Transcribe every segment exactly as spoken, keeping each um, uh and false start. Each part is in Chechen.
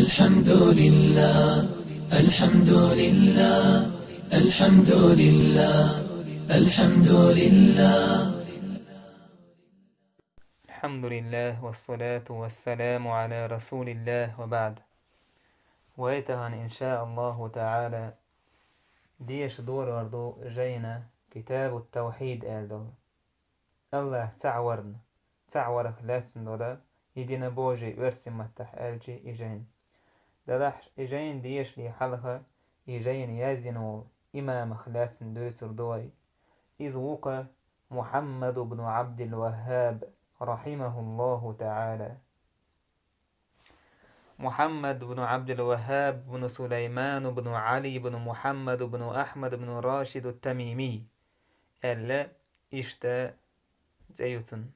الحمد لله، الحمد لله، الحمد لله، الحمد لله. الحمد لله، والصلاة والسلام على رسول الله، وبعد. Вай тахан, иншааллаху таала, деша долор ду жайна Китабу Тавхид аьлла долу. Аллах цхьаъ варна, цхьаъ варах лаьцна долу единобожие оьрсийн маттахь аьлча и жайна. Делахь и жайна дешале хьалха и жайна яздина волу имамах лаьцна дуьйцур ду вай. Иза ву-кха Мухьаммад ибн Ӏабдул-Ваххаб, рахьимахуллаху таала. Мухьаммад ибн Ӏабдул-Ваххаб ибн Сулайман ибн Ӏали ибн Мухьаммад ибн Ахьмад ибн Рашид ат-Тамими аьлла, иштта цӀе ю цуьнан.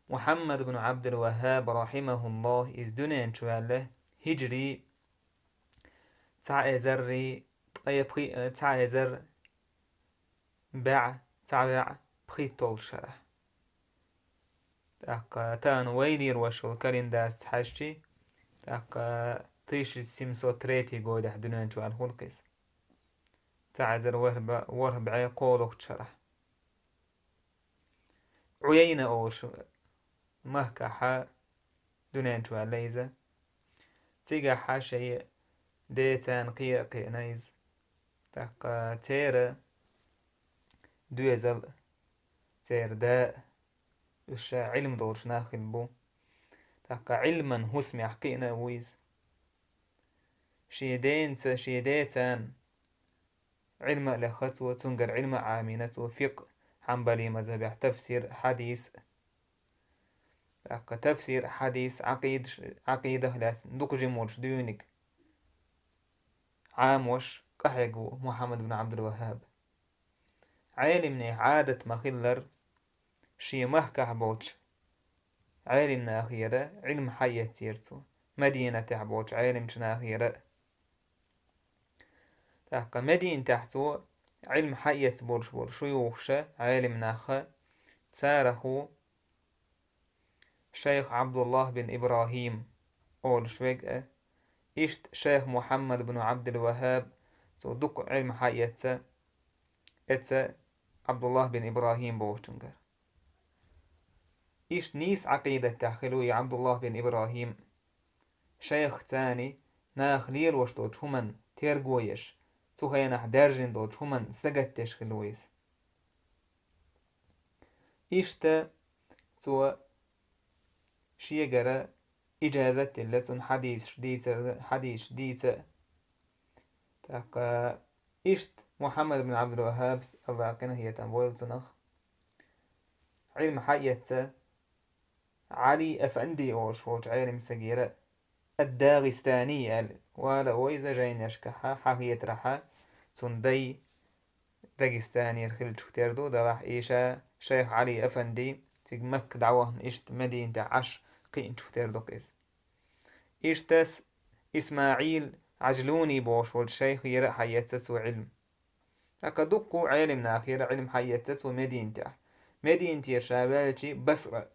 Мухьаммад ибн Ӏабдул-Ваххаб, рахьимахуллах, иза дуьнен чу ваьлла хиджри цхьа эзаррий ткъе пхи-, цхьа эзар бӀе цхьа ваьӀ пхийтталгӀачу шарахь. ТӀаккха тахана вай лелош волу календарца хьаьжчи, тӀаккха тысяча семьсот третий годехь дуьнен чу ваьлла хуьлу-кх иза. Цхьа эзар ворхӀ бӀе, ворхӀ бӀе кхоалгӀачу шарахь. Ӏуяйна олуш махкахьа дуьнен чу ваьлла иза. Цигахьа шайн децарна кхе а кхиъна иза. ТӀаккха церан доьзал, церан да, уьш ша Ӏилма долуш нах хилла бу. ТӀаккха Ӏилман хӀусамехь кхиъна а ву иза. Шен денца, шен децарна Ӏилма а лехна цо, цуьнгара Ӏилма а Ӏамийна цо, фикъхӀ, хьанбали мазхӀабехь тафсир, хьадис. ТӀаккха тафсир, хьадис, Ӏакъидаш-, Ӏакъидах лаьцна дукха жимма волуш дуьйниг Ӏамош къахьегна ву Мухьаммад бин Ӏабдул-Ваххаб. Ӏелимнех Ӏадат ма-хиллара, шен махкахь болчу Ӏелимнахера Ӏилма хьаэцнера цо, Мадинатехь болчу Ӏелимчу нахера. ТӀаккха Мадинатехь цо Ӏилма хьаэцна болуш болу шуюхаш, Ӏелимнах, царах ву шайх Ӏабдуллах бин ИбрахӀим олуш верг а, иштта шайх Мухьаммад бин Ӏабдул-Ваххаб, цо дукха Ӏилма хьаэцна эцца Ӏабдуллах бин ИбрахӀим бохучуьнгара. Иштта нийса Ӏакъидатехь хилла ву и Ӏабдуллах бин ИбрахӀим. Шайхаца наха лелош долчу хӀуманна терго еш, цу хенахь даьржина долчу хӀуманна сагатдеш хилла ву иза. Иштта цо шегара ижазат а делла цунна хьадисаш дийцар-, хьадисаш дийца. ТӀаккха иштта Мухьаммад бин Ӏабдул-Ваххабс, Аллах къинхетам бойла цунах, Ӏилма хьаэцна Ӏали Афанди олуш волчу Ӏелимсагера, ад-ДагӀистани аьлла, вала вайза жайнашкахьа хьахетарахьа, цунна дай Дагестанера хиллачух тера ду, делахь иша шайх Ӏали Афанди цига Макка дӀавахана иштта Мадинатехь Ӏаш кхиъначух тера ду-кх иза. Иштта Исмаил Ӏажлуни бохуш волчу шайхера а хьаэцна цо Ӏилма. ТӀаккха дуккха Ӏелимнахера Ӏилма хьаэцна цо Мединатехь. Мединатера ша ваьлчи Басра,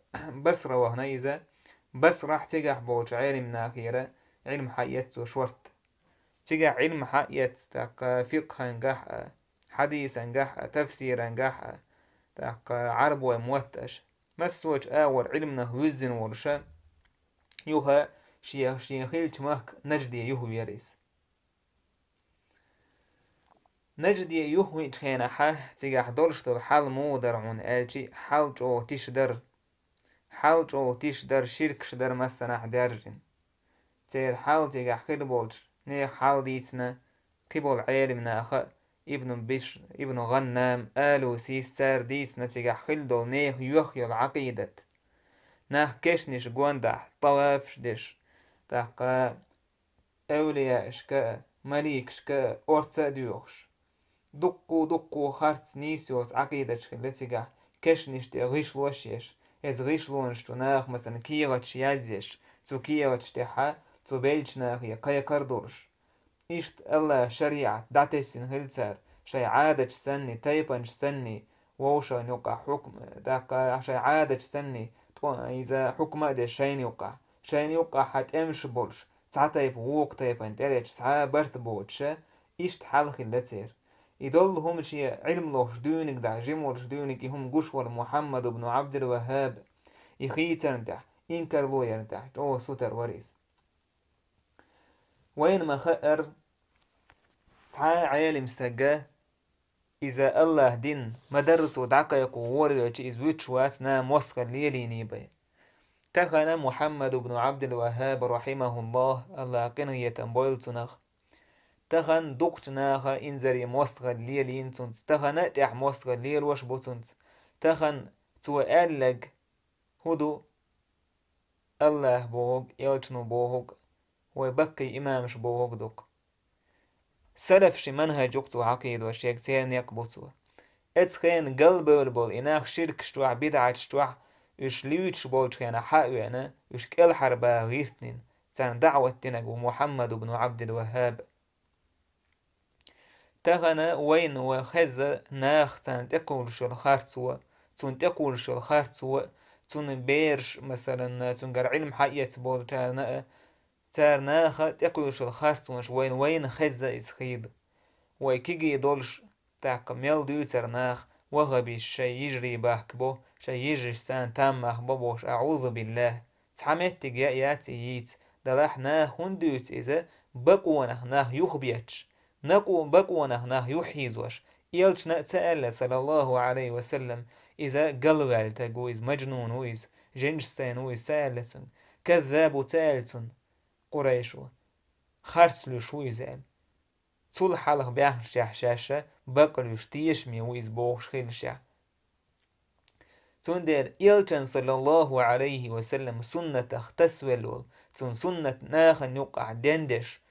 Басра вахана иза. Басрахь цигахь болчу Ӏелимнахера Ӏилма хьаэцна цо шорта. Цигахь Ӏилма хьаэцна, тӀаккха фикъхьангахь а, хьадисангахь а, тафсирангахь а, тӀаккха Ӏарбой мотт аша. Массочу агӀор Ӏилманах вуьззина волуша, юха шен, шен хиллачу махка Нажде юхавера иза. Нажде юхавинчу хенахьа, цигахь долуш долу хьал муха дара хьуна аьлчи, хьал чӀогӀа тиша дара. Хьал чӀогӀа тиша дара, ширкаш дара массанахь даьржина. Церан хьал цигахь хилла болчу нехан хьал дийцина кхиболу Ӏелимнаха, Ибн Бишр, Ибн ГӀаннам, Алусис, цара дийцина цигахь хилла долу нехан йоьхна йолу Ӏакъидат. Нах кешнаш гондахь, тавафаш деш, тӀаккха эвлияашка а, маликашка а орца а доьхуш. Дуккху-дуккху харц нийса йоцу Ӏакъидаташ хилла цигахь, кешнаш тӀе гӀишлош еш, эцу гӀишлонаш чу наха, масалан, кехаташ язъеш, цу кехаташ тӀехьа цу беллачу нахе кхайкхар а долуш. Иштта Аллахьан шариӀат дӀатесна хилла цара, шайн Ӏадаташ санний, тайпанаш санний, вовшашна юкъахь хьукм-, тӀаккха шайн Ӏадаташ санний, тӀо-, иза хьукма а деш шайна юкъахь. Шайна юкъахь хьан тӀемаш болуш, цхьа тайпа вокху тайпана тӀеречу цхьа а барт боцуша, иштта хьал хилла церан. И доллу хӀума шен Ӏилма лохуш дуьйниг дахь, жима волуш дуьйниг и хӀума гуш волу Мухьаммад ибн Ӏабдул-ВаххӀаб, и хийцарна тӀехь, инкарло ярна тӀехь, чӀогӀа сутара вара иза. Вайна ма-хаъара, цхьа а Ӏелам стага, иза АллахӀ дин ма-дарра цо дӀакхайкхо вора велча, иза вуьтуш вац, на мостагӀалла лелийний бен. Тахана Мухьаммад ибн Ӏабдул-ВаххӀаб, рахьимахуллахӀ, АллахӀа къинхетам бойла цунах, тахана дукхачу наха инзаре мостагӀалла лелийна цунца, тахана а тӀехь мостагӀалла лелош бу цунца, тахана цо аьлларг хӀун ду? АллахӀа бохург, элчано бохург, вай баккхий имамаш бохург ду-кх. Салаф ши манхӀаж ю-кх цо хьакхийдош, шега церан некъ бу цо. Оцу хенан галбевлла болу и нах ширкаш чохь, бидӀаташ чохь, уьш луьйчуш болчу хенахь схьа а веана, уьш кӀелхьарбаха гӀиртнина, царна даӀват динарг ву Мухьаммад ибн Ӏабдул-ВаххӀаб. Тахана вайна вай хеза нах, царна тӀекхуллуш йолу харцо, цунна тӀекхуллуш йолу харцо, цунна бераш, масалан, цуьнгара Ӏилма хьаэца болчарна а, цара наха тӀекхуллуш йолу харцонаш вайна, вайна хеза иза хила. Вай кегий долуш, тӀаккха мел дуьйцура наха, ваххабисташ шайн йижарий бахка бо, шайн йижарш царна там мах бо бохуш, аӀузу биллахӀ. Цхьа меттиг яа яц и йийца, делахь наха хӀунда дуьйцу иза, бакъонах нах юхабетташ, накъо-, бакъонах нах юхахьийзош, элчано а ца аьлла, саллаллахӀу Ӏалайхи ва саллам, иза галваьлла стаг ву иза, мажнун ву иза, жинаш сайна ву иза ца аьлла цунна, каззаб ву ца аьлла цунна, Къурайшо, харц луьйш ву иза аьлла. Цул хьалха баьхначехь шаьш бакъ луьйш тешаме ву иза бохуш хилла шаьш. Цундела элчан, саллаллахӀу Ӏалайхи ва саллам, суннатах тасавелла волу, цунна суннат нахана юккъахь дендеш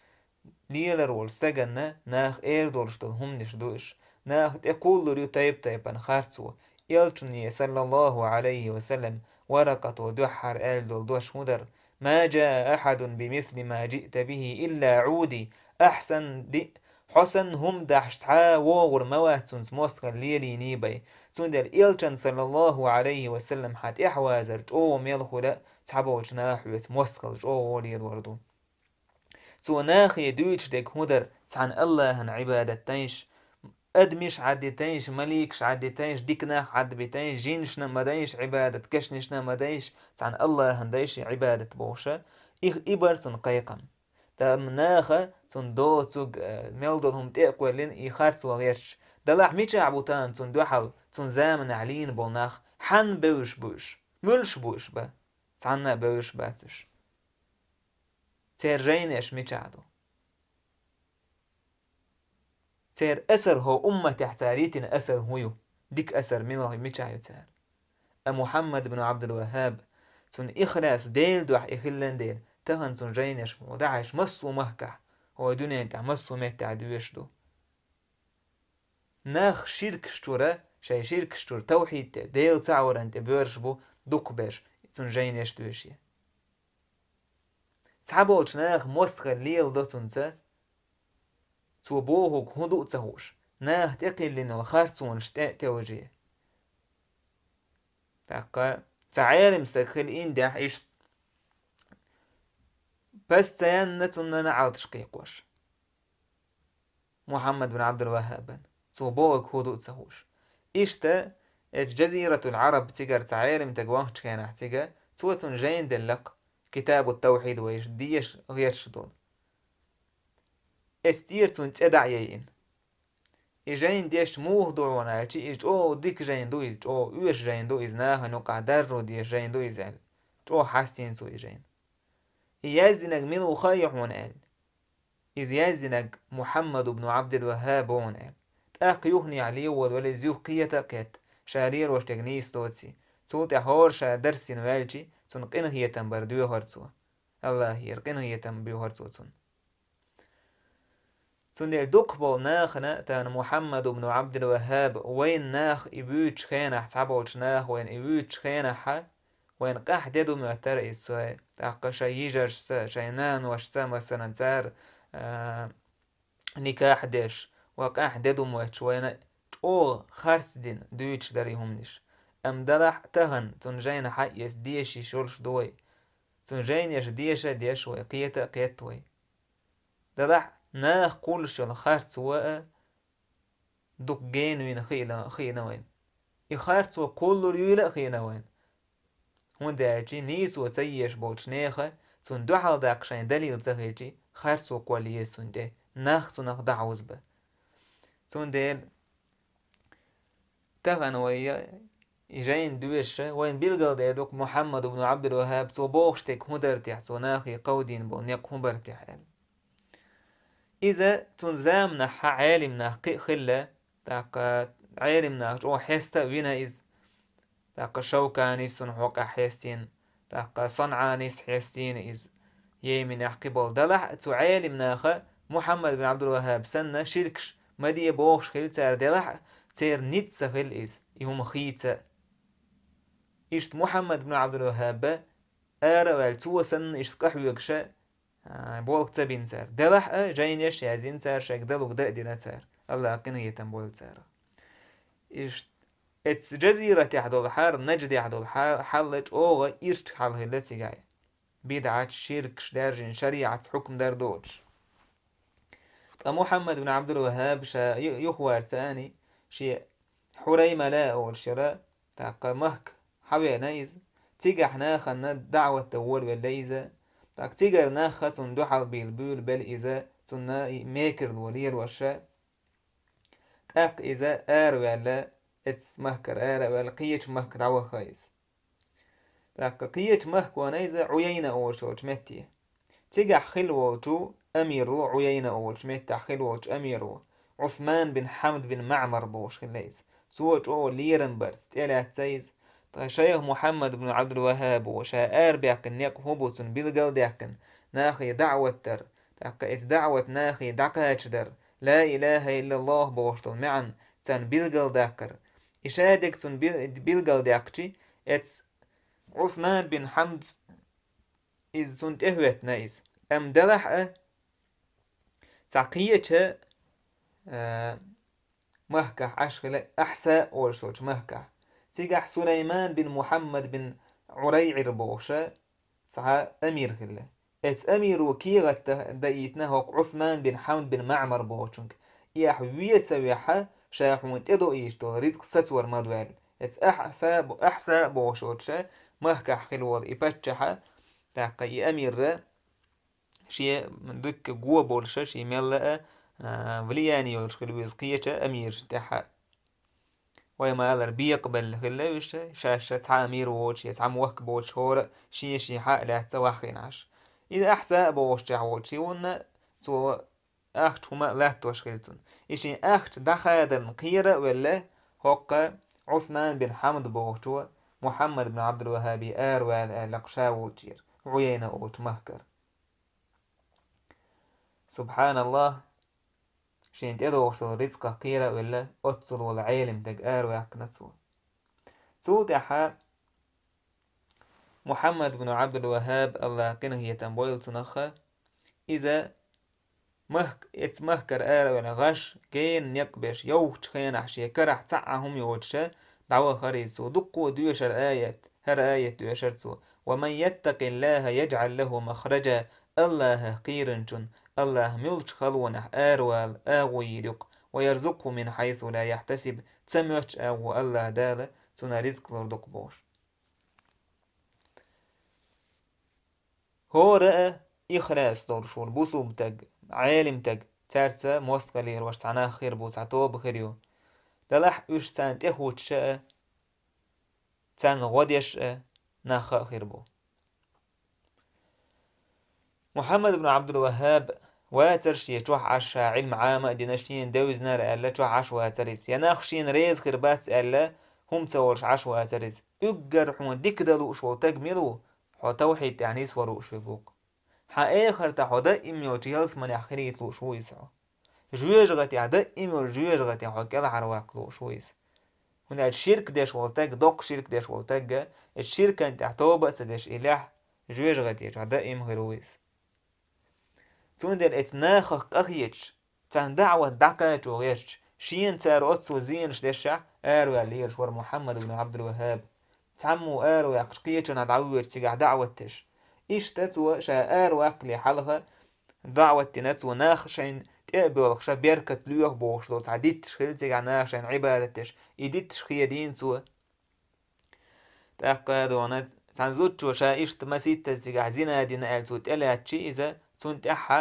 лелар волу стаганна наха эр долуш долу хӀуманаш ду уьш. Наха тӀекхуллур ю тайп-тайпана харцо. Элчане, саллаллахӀу Ӏалайхи ва саллам, Варакъато дуьххьара аьлла долу дош хӀун дара? «Ма жаа ахьадун бимисли ма жиъта бихӀи илла Ӏуди». Ахьсан ди-, хьо санна хӀума дахьаш цхьа а вогӀур ма вац цунца мостагӀалла лелийний бен. Цундела элчан, саллаллахӀу Ӏалайхи ва саллам, хьан тӀаьхьавазар чӀогӀа мел хуьла цхьаболчу наха хьоьца мостагӀалла чӀогӀа лелор ду. Цо нахе дуьйцуш дерг хӀун дара? Цхьана АллахӀан Ӏибадат дайша, адамаш Ӏадда дайша, маликаш Ӏадда дайша, дика нах Ӏадда битайша, жинашна а ма дайша Ӏибадат, кешнашна а ма дайша, цхьана АллахӀан дайша Ӏибадат бохуша, и, и бара цунна кхайкхам. Амма наха цунна доцург, э, мел долу хӀума тӀе а кхоьллина, и харц ван гӀерташ. Далахь мичахь бу тахана цунна дуьхьал, цунна заманахь лийна болу нах, хьанна бевзаш бу уьш? Муьлш бу уьш бан? Цхьанна а бевзаш бац уьш. Церан жайнеш мичахь ду? Церан асар хӀо умматехь цара йитина асар хӀун ю? Дика асар мила-, мичахь ю цара? А Мухьаммад ибн Ӏабдул-ВаххӀаб, цунна ихлас Делан дуьхьа и хиллан дела, тахана цунна жайнеш хӀо дахьаш массо а махкахь, хӀо дуьнен тӀехь массо а меттехь доьшуш ду. Нах ширкаш чуьра, шайн ширкаш чуьра тавхьид тӀе, Дела цхьаъ варан тӀе боьрзуш бу дукхахберш, цунна жайнеш доьший. Цхьаболчу наха мостагӀалла леладо цунца, цо бохург хӀун ду а ца хууш, наха тӀекхиллина йолу харцонаш тӀе а тевжий. ТӀаккха цхьа Ӏелам стаг хила индехь иштта, постоянно цунна наӀалташ кхайкхош. Мухьаммад бин Ӏабдул-ВаххӀабан. Цо бохург хӀун ду а ца хууш. Иштта, эцу Джазиратул-Ӏараб цигара цхьа Ӏелам стаг вахчу хенахь цига, цо цунна жайна делла-кх, Китабут-Тавхьид вайша деша гӀерташ долу. Эцу тӀера цунна цӀе дӀа а яйина. И жайна дешча муха ду хьуна аьлча, иза чӀогӀа дика жайна ду иза, чӀогӀа оьшу жайна ду иза, нахана юкъахь даржо деза жайна ду иза аьлла. ЧӀогӀа хьастийна цо и жайна. И яздинарг мила ву хаьий хьуна аьлла. Иза яздинарг Мухьаммад ибн Ӏабдул-ВаххӀаб ву хьуна аьлла. ТӀаккха юханехьа ле волавелла иза юха кхета а кхетта, ша лелош дерг нийса доций. Цул тӀаьхьа хӀора ша дарс йина ваьлча, цунна къинхетам бар доьхура цо. АллахӀера къинхетам боьхура цо цунна. Цундела дукхахболу нахана тахана Мухьаммад ибн Ӏабдул-ВаххӀаб, вайна нах и вуьйцучу хенахь, цхьаболчу наха вайна и вуьйцучу хенахьа, вайна къаьхьа де ду моьттара иза цо, тӀаккха шайн йижаршца, шайн наношца, масалан, цара, а, никахь деш, ва къаьхьа де ду моьттуш вайна чӀогӀа харц дина дуьйцуш дара и хӀуманаш. Амма далахь а тахана цунна жайна хьаэца деша йиш йолуш ду вай. цуьнан жайнаш деша а деш вай, кхета а кхетта вай. Делахь а нах кхуллуш йолу харцо а дукха гена вина хиъна, хиъна вайна. И харцо кхуллур юйла а хиъна вайна. ХӀунда аьлча нийсо ца езаш болчу нехан цунна дуьхьал даккха шайн далил ца хилча, харцо кхолла еза цунна тӀе, нах цунах дӀахьовзабан. Цундела тахана вай и жайна доьшуш, вайна билгалдер ду-кх Мухьаммад ибн Ӏабдул-ВаххӀаб, цо бохуш дерг хӀун дара техьа, цо нахе кховдийна болу некъ хӀун бара техьа аьлла. Иза цунна заманахь Ӏелим нах кхин а хилла, тӀаккха Ӏелим нах чӀогӀа хьеста а вина иза. ТӀаккха Шовканис цунна хьокъехь хьестийна, тӀаккха СанӀанис хьестийна иза. Йеменехь кхин болу. Делахь а цу Ӏелим наха Мухьаммад бин Ӏабдул-ВаххӀаб санна ширкаш ма де бохуш хилла цара, делахь а церан ницкъ ца хилла иза, и хӀума хийца а. Иштта Мухьаммад бин Ӏабдул-ВаххӀаб ара а ваьлла, цо санна иштта къахьоьгуш а, а, болх ца бина цара. Делахь а жайнаш а яздина цара, шайга далург дан а дина цара. АллахӀа къинхетам бойла царах. Иштта эцу жазиратехь долу хьал, Наждехь долу хьал, хьал чӀогӀа ирча хьал хилла цигахь. БидӀаташ, ширкаш даьржина, шариӀатца хьукму дар доцуш. Ткъа Мухьаммад бин Ӏабдул-ВаххӀаб ша ю-, юхавар ца аьний, шен Хьураймала олуш йолу тӀаккха махка хьавеана иза. Цигахь нахана даӀват дан волавелла иза. ТӀаккха цигара нахха цунна дуьхьал бийла буьйлабелла иза, цунна и мекарло лелош а. ТӀаккха иза араваьлла, эцу махкара ара а ваьлла, кхечу махка дӀаваха иза. ТӀаккха кхечу махкана иза Ӏуяйна олуш йолчу метте. Цигахь хилла волчу амиро, Ӏуяйна олучу меттехь хилла волчу амиро, Ӏусман бин Хьамд бин МаӀмар бохуш хилла иза. Цо чӀогӀа лерам барца тӀелаьцна иза. Ткъа шайх Мухьаммад бин Ӏабдул-ВаххӀабо ша арабаьккхина некъ хӀун бу цунна билгал а даьккхина, нахе даӀват дар, тӀаккха эцу даӀват нахе дӀакхачадар, ла илахӀа иллаллахӀ бохуш долу маьӀна царна билгал а даккхар. И ша дерг цунна бил-, билгал а даьккхича, эцу Ӏусман бин Хьамд иза цунна тӀехӀоьттина иза. Амма делахь а, цхьа кхечу, а, махкахь Ӏаш хилла, Ахьса олуш йолчу махкахь. Цигахь Сулайман бин Мухьаммад бин ӀурайгӀир бохуш а цхьа амир хилла. Эцу амиро кехат да-, даийтина хӀокху Ӏусман бин Хьамд бин МаӀмар бохучуьнга: «И ахь вен ца вехь, ша хьуна тӀедоуьйтуш долу рицкъ сацор ма ду», – аьлла. Эцу Ахьса, Ахьса бохуш йолчу махкахь хилла волу и паччахьа, тӀаккха и амира, шен дукка го болуша, шен мелла а, а, влияние йолуш хилла ву иза кхечу амирашна тӀехь а. Вай ма-аллара, бекъабелла хилла уьш, шаьш цхьа амир воцуш я цхьа мохк боцуш, хӀора а шен-шен хьа а лаьцна ваххийна Ӏаш. Иза Ахьса а бохучехь волчу, и хӀунна цо ахча хӀума а латтош хилла цунна. И шен ахча дӀахадарна кхера а велла, хӀокху Ӏусман бин Хьамд бохучо Мухьаммад бин Ӏабдул-ВаххӀабе аравала аьлла-кх ша волчера, Ӏуяйна олучу махкара. СубхьаналлахӀ, шена тӀедогӀуш долу рицкъах кхера а велла, оццул волу Ӏелим стаг араваьккхина цо. Цул тӀаьхьа Мухьаммад бин Ӏабдул-ВаххӀаб, АллахӀа къинхетам бойла цунах, иза махк-, эцу махкара араваьлла гӀаш, гена некъ беш, йовхачу хенахь шен карахь цхьа а хӀума йоцуша дӀавахара иза. Цо дуккха а доьшура аят, хӀара аят доьшура цо: «Ва ман яттакъиллахӀа яжӀал лахӀу махража», АллахӀах кхийринчунна АллахӀа муьлххачу халонехь аравала агӀо йийр ю-кх, «ва ярзукъхӀу мин хьайсу ла яхьтасиб», ца моьттучу агӀор АллахӀ Дала цунна рицкъ лур ду-кх бохуш. ХӀора а ихлас долуш волу бусулба стаг, Ӏелим стаг, цаьрца мостагӀалла лелош цхьа нах хир бу, цхьа тоба хир ю. Делахь уьш царна тӀехӀуттуш а, царна гӀо деш а нах а хир бу. Мухьаммад ибн Ӏабдул-ВаххӀаб вацара шен чохь Ӏаш, ша Ӏилма Ӏама а дина, шена девзинарг аьлла, чохь Ӏаш вацара иза. Я нах шена реза хир бац аьлла, хӀума ца олуш Ӏаш вацара иза. Уггар хьуна дика дан лууш волу стаг мила ву, хьо тавхьид тӀехь нисвала лууш верг ву-кх. Хьан эхартахь хьо даим йолчу ялсаманехь хилийта лууш ву иза хьо. ЖоьжагӀатехь, даим йолчу жоьжагӀатехь хьо кӀелхьарваккха лууш ву иза. ХӀунда аьлча ширк деш волу стаг, доккха ширк деш волу стаг, эцу ширкана тӀехь тоба а ца деш, и лаьхьа жоьжагӀати чохь даим хир ву иза. Цундела эцу нахах къахеташ, царна даӀват дӀакхачо гӀерташ, шена цара оццул зенаш дешшехь, араваьлла лелаш вара Мухьаммад ибн Ӏабдул-ВаххӀаб. Цхьаммо араваьккхича, кхечанхьа дӀавоьдуш цигахь даӀват деш. Иштта цо ша араваккхале хьалха даӀват дина цо, нах шайна тӀе а боьлхуш, беркат лоьху бохуш долу цхьа дитташ хилла цигахь, наха шайна Ӏибадат деш, и дитташ хедийна цо. ТӀаккха дона цхьана зудчо ша иштта маситтаза цигахь зина дина аьлла цо тӀелаьцчи, иза цунна тӀаьхьа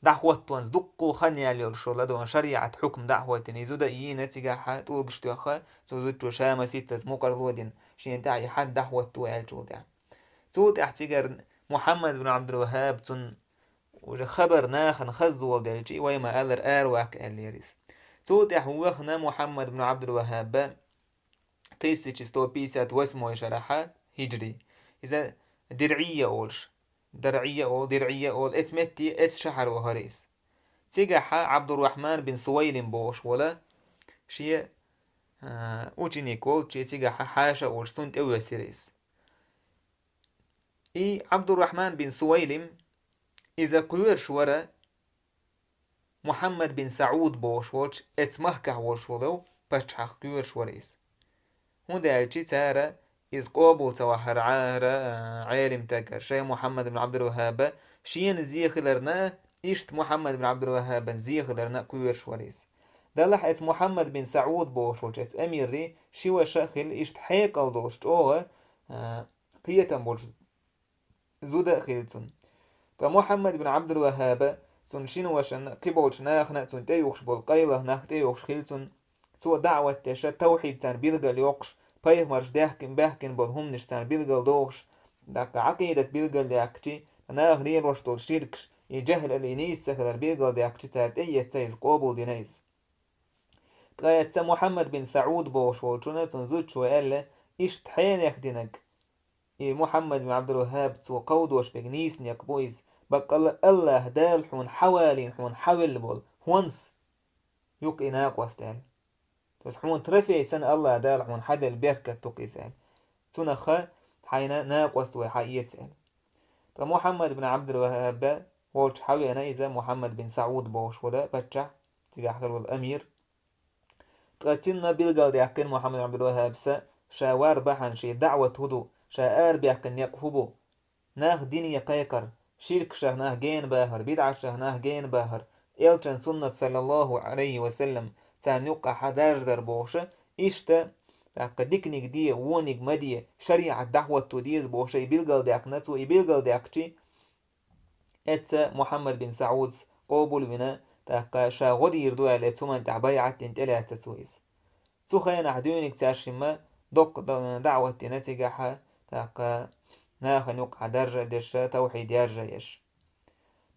дӀахӀоттонца дуккха хан яьлла йолуш йолу, дона шариӀат хьукма дӀахӀоттийна, и зуда а йийна цигахь, тӀулгаш тоьхна, цу зудчо ша маситтаза мукъарло дина, шена тӀехь и хьад дӀахӀотто аьллачул тӀаьхьа. Цул тӀаьхьа цигара Мухьаммад бин Ӏабдул-ВахӀаб цунна уже хабар нахана хаза доладелчи, вай ма-аллара, араваккха аьллера иза. Цул тӀаьхьа вахана Мухьаммад бин Ӏабдул-ВахӀаб тысяча сто пятьдесят восьмой шарахь хиджри. Иза ДирӀийя олуш, ДарӀийя олу, ДирӀийя олу, эцу метте, эцу шахьар вахара иза. Цигахь Ӏабдуррахьман бин Сувайлим бохуш волу шен, а, ученик волчу, цигахь хьаша а волуш, цунна тӀевоьссира иза. И Ӏабдуррахьман бин Сувайлим, иза кхоьруш вара Мухьаммад бин СаӀуд бохуш волчу, эцу махкахь волуш волу паччахьах кхоьруш вара иза. ХӀунда аьлча цара иза къобал ца вахара Ӏара, а, Ӏелим тагара, шайн Мухьаммад бин Ӏабдул-ВахӀаба шена зе хиларна, иштта Мухьаммад бин Ӏабдул-ВахӀабан зе хиларна кхоьруш вара иза. Делахь эцу Мухьаммад бин СаӀуд бохуш волчу эцу амиран ши ваша а хилла, иштта хьекъал долуш чӀогӀа, а, кхетам болуш зуда а хилла цунна. Ткъа Мухьаммад бин Ӏабдул-ВахӀаба цунна шина вашана, кхиболчу нахана а цунна тӀеюхуш болу къайлаха нах тӀеюхуш хилла цунна. Цо даӀват деш, тавхьид царна билгал йоккхуш, пайхамарша даьхкина, баьхкина болу хӀуманаш царна билгал дохуш, тӀаккха Ӏакъидат билгал яьккхичи, наха лелош долу ширкаш, и жахӀл а, и нийса ца хилар билгал даьккхичи, цара тӀеэцна иза, къобал дина иза. Ткъа эцу Мухьаммад бин СаӀуд бохуш волчунна цунна зудчо аьлла, иштта хьенех динарг, и Мухьаммад бин Ӏабдул-ВахӀаб, цо кховдош берг нийса некъ бу иза, баккъалла АллахӀ Дала хьуна хьавалийна, хьуна хьавелла волу хӀонс ю-кх и накъост аьлла. То есть хьуна трофей санна АллахӀ Дала хьуна хьаделла беркат ду-кх иза аьлла. Цунах хьайна накъост вай хьаэца аьлла. Ткъа Мухьаммад бин Ӏабдул-ВахӀаб волчу хьавеана иза Мухьаммад бин СаӀуд бохуш волу паччахь, цигахь хир волу амир. Ткъа цунна билгалдаьккхина Мухьаммад бин Ӏабдул-ВахӀабас, ша вар бахьана шен даӀват хӀун ду, ша арабаьккхина некъ хӀун бу. Нах дине кхайкхар, ширкашах нах гена бахар, бидӀаташах нах гена бахар, элчан суннат, саллаллаху Ӏалайхи ва саллам, царна юккъахь даржадар бохуша, иштта, тӀаккха диканиг де, вониг ма де, шариӀат дӀахӀотто деза бохуша, и билгалдаьккхина цо, и билгалдаьккхичи, эцца Мухьаммад бин СаӀудас къобал вина, тӀаккха ша гӀо дийр ду аьлла, цу хӀуманна тӀехь байӀат дина тӀелаьцна цо иза. Цу хенахь дуьйниг цаьршимма доккха да-, даӀват дина цигахьа, тӀаккха нахана юккъахь даржа а деш, тавхьид яржа а еш.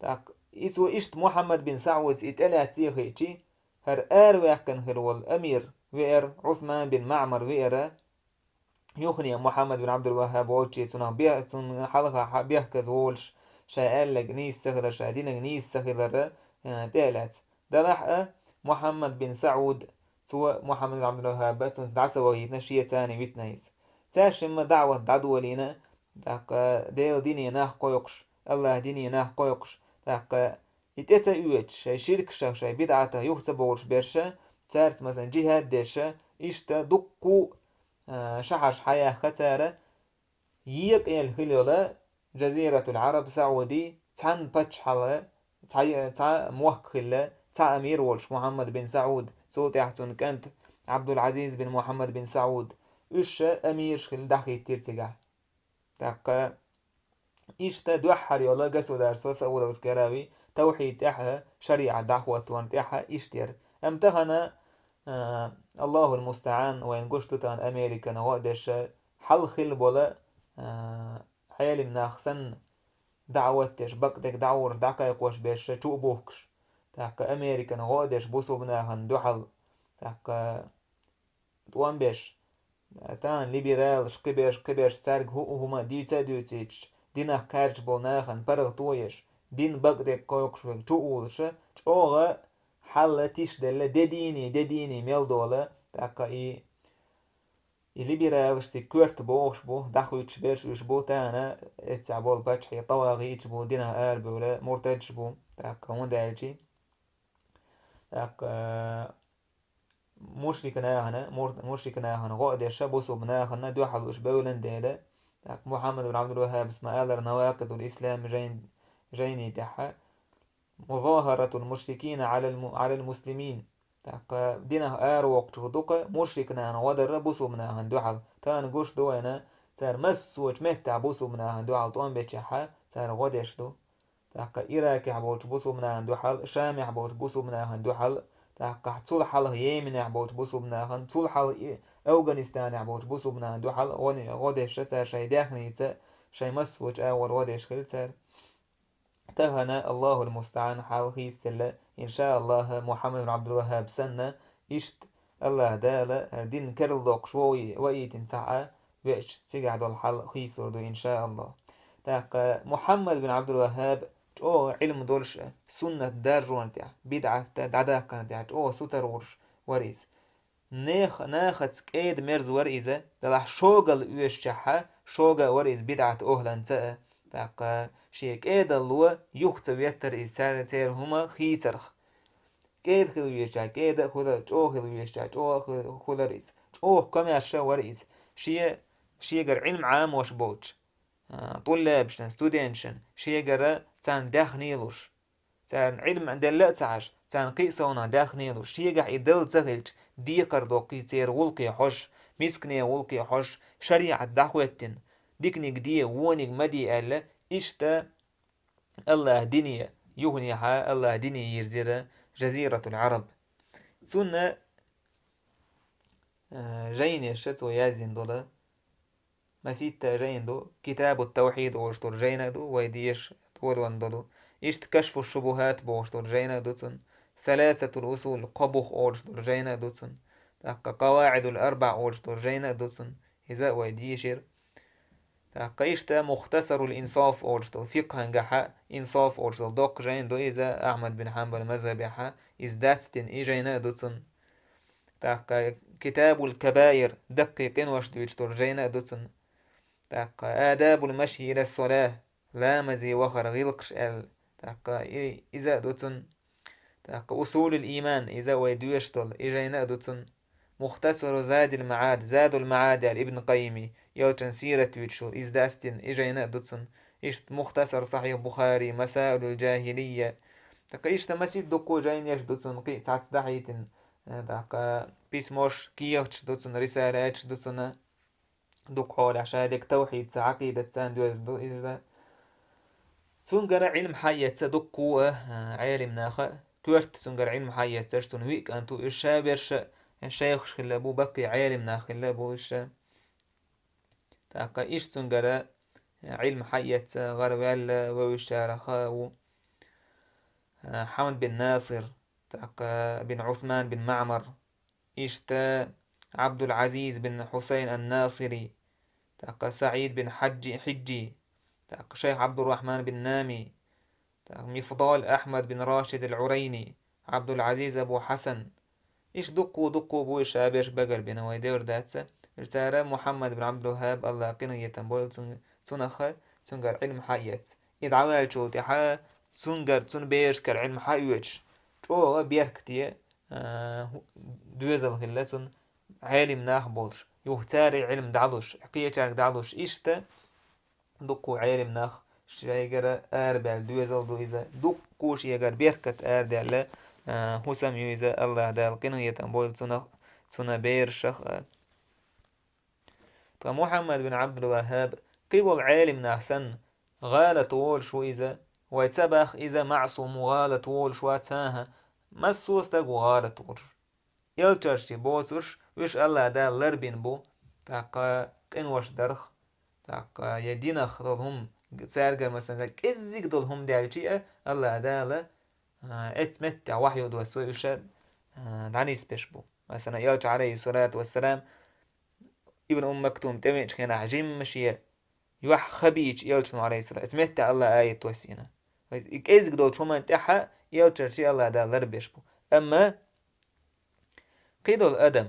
ТӀаккха и цо иштта Мухьаммад бин СаӀудас и тӀелаьцна хиъчи, хӀара араваьккхина хир волу амир веара, Ӏусман бин МаӀмар веара, юхане Мухьаммад бин Ӏабдул-ВахӀаб волчу, цунах бе-, цунна хьалха хьа-, бехказа волуш, ша аьлларг нийса ца хилар, ша динарг нийса ца хилар, э, тӀе а лаьцна. Делахь а Мухьаммад бин СаӀуд, цо Мухьаммад бин Ӏабдул-ВахӀаб цунца дӀа ца вахийтина, шеца витина иза. Цаьршимма даӀват дӀадолийна, тӀаккха Делан дине нах кхойкхуш, АллахӀан дине нах кхойкхуш, тӀаккха и тӀе ца оьцуш, шайн ширкашах, шайн бидӀатах юха ца бовлуш берша, цаьрца, масалан, джихӀад дерша, иштта дуккха а, шахьарш хьаяьхна цара, екъаелла хила йолу Джазиратул-Ӏараб, СаӀуди, цхьана паччахьалла, цхьа, цхьа мохк хилла, цхьа амир волуш Мухьаммад бин СаӀуд, цул тӀаьхьа цуьнан кӀант Ӏабдул-Ӏазиз бин Мухьаммад бин СаӀуд, уьш ша амираш хилла дӀахӀиттира цигахь. ТӀаккха иштта дуьххьара йолу государство Саудовская Аравия тавхьид тӀехь а, шариӀат дӀахӀоттонна тӀехь а иштта яра. Амма тахана, а, Аллахул мустаӀан, вайна гуш ду тахана Американа гӀо а деш, хьалха хилла болу, а, Ӏелим нах санна, даӀват деш, бакъдерг дӀагӀурш, дӀакхайкхош берш чу а бухкуш. ТӀаккха Американа гӀо а деш, бусулба нахана дуьхьал, тӀаккха тӀом беш, тахана либералаш, кхиберш, кхиберш, цаьрга хӀуъа хӀума дуьйца а дуьйцуьйтуш, динах кхаьрдаш болу нахана паргӀато еш, дин бакъдерг кхойкхуш верг чу а вулуш, чӀогӀа хьал тишделла, де дийне, де дийне мел долу, тӀаккха и, и либералаш цига коьрта бохуш бу, дӀахуьттуш берш уьш бу, тахана эццахь болу паччахьий тӀавагӀиташ бу, динах арабевлла муртадаш бу, тӀаккха хӀунда аьлча, тӀаккха мушрик нахана, мур-, мушрик нахана гӀо а деш, бусулба нахана дуьхьал уьш бевлла дела, ТӀаккха Мухьаммад ибн Ӏабдул-ВаххӀабас ма аьлар Навакъидул Ислам жайн-, жайни тӀехьа: «مظاهرة المشركين على الم-، على المسلمين». ТӀаккха динах аравоккхучух дукха мушрик нахана гӀо дар бусулба нахана дуьхьал. Тахана гуш ду вайна, цара массочу меттехь бусулба нахана дуьхьал тӀом бечехьа, цара гӀо деш ду. ТӀаккха Иракехь болчу бусулба нахана дуьхьал, Шамехь болчу бусулба нахана дуьхьал, тӀаккха цул хьалха Йеменехь болчу бусулба нахана, цул хьалха и-, Афганистанехь болчу бусулба нахана дуьхьал гӀо-, гӀо деш цара шайн даьхница, шайн массочу агӀор гӀо деш хилла цара. Тахана, Аллахул мустаӀан, хьал хийцаделла, иншааллахӀ, Мухьаммад ибн Ӏабдул-ВаххӀаб санна, иштта АллахӀ Дала дин керла доккхуш ваийтина цхьаъ а веача, цигахь долу хьал хийцалур ду, иншааллахӀ. ТӀаккха Мухьаммад бин Ӏабдул-ВаххӀаб чӀогӀа Ӏилма долуш а, суннат даржонна тӀехь, бидӀатта дӀадаккхарна тӀехь чӀогӀа сутара гӀурш вара иза. Нех-, нахаца кӀеда-мерза вара иза, делахь шогал оьшучехьа, шога а вара иза бидӀат охӀланца а. ТӀаккха шен кӀедалло юха ца веттара иза цара, церан хӀума хийцарх. КӀеда хила везача, кӀеда а хуьлура, чӀогӀа хила везача, чӀогӀа а ху-, хуьлура иза. ЧӀогӀа комаьрша вара иза. Шен, шегара Ӏилма Ӏамош болчу, а, тӀуллабашна, студенташна, шегара царна даьхни луш. Царна Ӏилма делла а ца Ӏаш, царна кхин а совнах даьхни луш. Шегахь и делла ца хилча, декхар доккхий церан гӀуллакхе хьожуш, мискане гӀуллакхе хьожуш, шариӀат дӀахӀоьттина, диканиг де, вониг ма де аьлла, иштта АллахӀ дине, юханехьа АллахӀ дине йирзира Жазиратул Ӏараб. Цунна, э, жайнеша цо яздина долу, масийтта жайна ду, Китабут-Тавхьид олуш долу жайна а ду, вай деша долон долу. Иштта Кашфу-шубухӀат бохуш долу жайна а ду цунна, Саласатул-усул, кхо бух олуш долу жайна а ду цунна, тӀаккха Къаваъидул-арбаӀ олуш долу жайна а ду цунна, иза а вай дийшира. ТӀаккха иштта Мухтасарул-Инсоф олуш долу, фикхӀангахьа Инсоф олуш долу доккха жайна ду иза, Ахьмад бин Хьанбал мазхӀабехьа иза дацдина, и жайна а ду цунна. ТӀаккха Китабул-Кабаир, даккхий къинош дуьйцуш долу жайна а ду цунна. ТӀаккха Адабул-машйи ила-с-салахӀ, ламазе вахара гӀиллакхаш аьлла. ТӀаккха и-, иза а ду цунна. ТӀаккха Усулул-Иман, иза вай доьшуш долу, и жайна а ду цунна. Мухтасару Задил-МаӀад, Задул-МаӀад аьлла Ибн Къаййими, элчан сират вуьйцуш волу, иза дацдина, и жайна а ду цунна. Иштта Мухтасар Сахьихь Бухари, Масаилул-Джахилийя. ТӀаккха иштта масийтта дуккха жайнеш ду цунна, кхин а цхьацца дӀахьийтина, э, тӀаккха письмош, кехаташ ду цунна, рисалаташ ду цунна. Дукха хьолахь ша дерг тавхьидца, Ӏакъидатца доьзна ду иза. Цуьнгара Ӏилма хьаэца дуккха а, а, Ӏелим наха, коьрта цуьнгара Ӏилма хьаэцарш цуьнан виъ кӀант ву, уьш ша берш а шайхаш хилла бу, баккхий Ӏелим нах хилла бу уьш ша. ТӀаккха иштта цуьнгара Ӏилма хьаэца гӀараваьлла вевзачарах а ву, а, Хьамд бин Насир, тӀаккха бин Ӏусман бин МаӀмар, иштта Ӏабдул-Ӏазиз бин Хьусайн ан-Насири, тӀаккха СаӀид бин Хьаджи-, Хьиджи, тӀаккха шайх Ӏабдуррахьман бин Нами, тӀаккха Мифдал Ахьмад бин Рашид ал-Ӏурайни, Ӏабдул-Ӏазиз Абу Хьасан. Иштта дуккха, дуккха бу уьш ша берш багарбина, вай девр дац. Уьш цара Мухьаммад бин Ӏабдул-ВаххӀаб, АллахӀ къинхетам бойла цун-, цунах, цуьнгара Ӏилма хьаэца. И дӀаваьллачул тӀаьхьа цуьнгара, цуьнан берашкара Ӏилма хьаоьцуш, чӀогӀа беркате, а, хӀу-, доьзал хилла цунна, Ӏелим нах болуш, юха цара Ӏилма дӀалуш, кхечаьрга дӀалуш, иштта дуккха Ӏелим нах шайгара арабаьлла доьзал ду иза, дуккха шегара беркат арадаьлла, а, хӀусам ю иза, АллахӀ Дала къинхетам бойла цунах, цуьнан берашах а. Ткъа Мухьаммад бин Ӏабдул-ВаххӀаб кхин болу Ӏелим нах санна, гӀалат волуш ву иза, вай ца боху иза маӀсум ву, гӀалат волуш вац, хӀан-хӀа, массо а стаг ву гӀалат волуш. Элчанаш боцурш, уьш АллахӀ Дала ларбина бу, тӀаккха къинош дарх, тӀаккха я динах долу хӀума, цаьргара, масала, кӀеззиг долу хӀума даьлча а, АллахӀ Дала, а, эцу меттехь вахьйу доссо уьш, а, дӀанисбеш бу. Масала, Элча, Ӏалайхиссалату вассалам, Ибн Умм Мактум тӀевеъчу хенахь жимма шен юьхь ха бийча Элчано, Ӏалайхиссалам, эцу меттехь АллахӀа аят воссийна. И кӀеззиг долчу хӀуманна тӀехь а Элчанаш а АллахӀ Дала ларбеш бу. Амма кхидолу адам,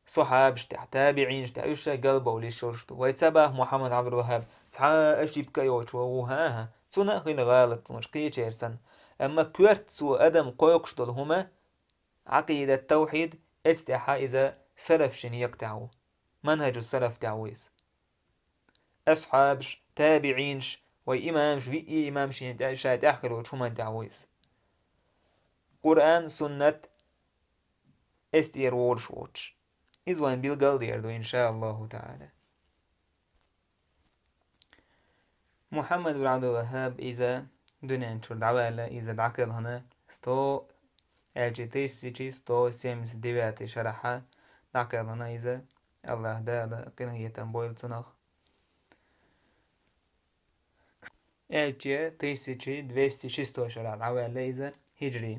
сахьабаш тӀехь, табиӀинаш тӀехь, уьш ша галбовла йиш йолуш ду. Вай ца боху Мухьаммад Ӏабдул-ВаххӀаб цхьа а ошибка йолуш ву, хӀан-хӀа, цунна а хила гӀалат луш кхечеран санна. Амма коьрта цо адам кхойкхуш долу хӀума, Ӏакъидат, тавхьид, эцу тӀехь иза салаф шина екъа тӀехь ву. Манхаджу салаф тӀехь ву иза. асхьабаш, табиӀинаш, вай имамаш, виъ имам шен тӀа-, ша тӀехь хилла волчу хӀуманна тӀехь ву иза. Къуръан, суннат, эстера волуш воцуш. Иза вайн билгал а дер ду, иншааллаху таӀала. Мухьаммад бин Абдул-Ваххаб иза дуьнен чуьра дӀаваьлла, иза дӀакхелхина сто, аьлчи тысяча сто семьдесят девятый шарахьа дӀакхелхина иза, Аллаха Дала къинхетам бойла цунах. Аьлчи тысяча двести шестой шарахь дӀаваьлла иза хиджри.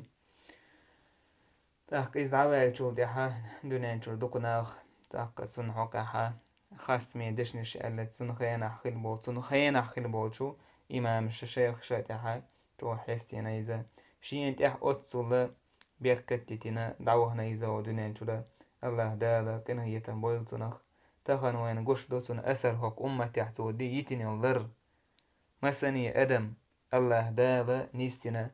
ТӀаккха иза дӀаваьллачул тӀаьхьа дуьнен чуьра дукха нах, тӀаккха цунна хьокъехьа хастаме дешнаш аьлла, цунна хенахь хилла болу, цунна хенахь хилла болчу имамаша, шайхаша тӀаьхьа чӀогӀа хьестийна иза. Шена тӀехь оццул беркат дитина дӀавахана иза хӀокху дуьнен чуьра. Аллаха Дала къинхетам бойла цунах. Тахана вайна гуш ду цунна асар, хӀокху умматехь цо ди-, йитина йолу лар. Масане адам Аллаха Дала нисдина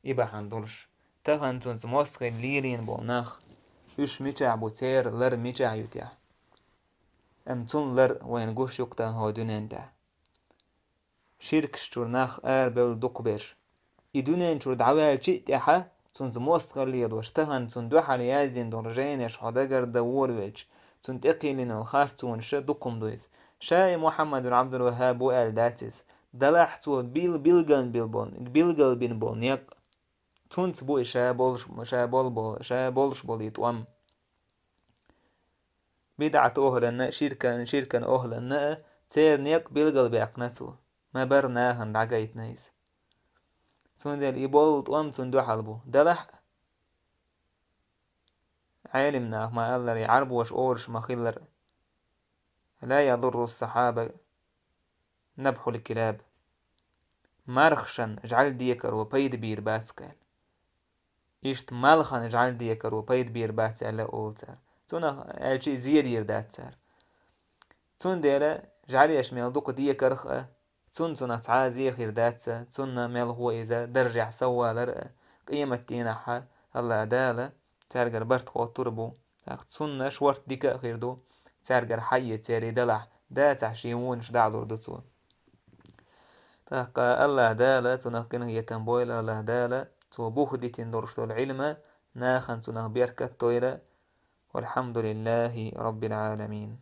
и бахьана долуш. Тахана цунца мостагӀий лелийна болу нах, уьш мичахь бу, церан лар мичахь ю техь? Амма цунна лар вайна гуш ю-кх тахана хӀокху дуьнен тӀехь. Ширкаш чуьра нах арабевлла дукхаберш. И дуьнен чуьра дӀаваьлчи а тӀаьхьа, цунца мостагӀалла лелош, тахана цунна дуьхьал яздина долу жайнаш хьо дагардан волавелча, цунна тӀекхийлина йолу харцонаш дукха хӀума ду иза. Ша и Мухьаммад бин Абдул-Ваххаб ву аьлла дац иза. Делахь цо бил-, билгал бина болу, билгал бина болу некъ. Цунца бу и ша болуш, ша болу, ша болуш болу и тӀом. БидӀат охӀланна а, ширкан, ширкан охӀланна а церан некъ билгалбаьккхина цо. Ма-барра нахана дӀагайтина иза. Цундела и болу тӀом цунна дуьхьал бу. Делахь а, Ӏелим наха ма-аллара, и Ӏарбоша олуш ма-хиллара: «Ла ядурру ас-сахьаба набхьул килаб». Мархашна жӀаьла декаро пайда бийр бац-кх аьлла. Иштта малхана жӀаьла декаро пайда бийр бац аьлла олу цара. Цунах аьлча а зе дийр дац цара. Цундела жӀаьлеш мел дукха декарх а, цунна цунах цхьа а зе хир дац, цунна мелхо иза даржехь соввалар а, къематдийнахьа Аллаха Дала цаьргара барт хоттур а бу. ТӀаккха цунна шорта дика а хир ду, цаьргара хьаэца церий далахь, дацахь шен вонаш дӀалур ду цо. ТӀаккха Аллаха Дала цунах къинхетам бойла, Аллаха Дала цо бух дитина долуш долу Ӏилма нахана цунах беркат тойла. Валхьамдулиллахи Раббил Ӏаламин.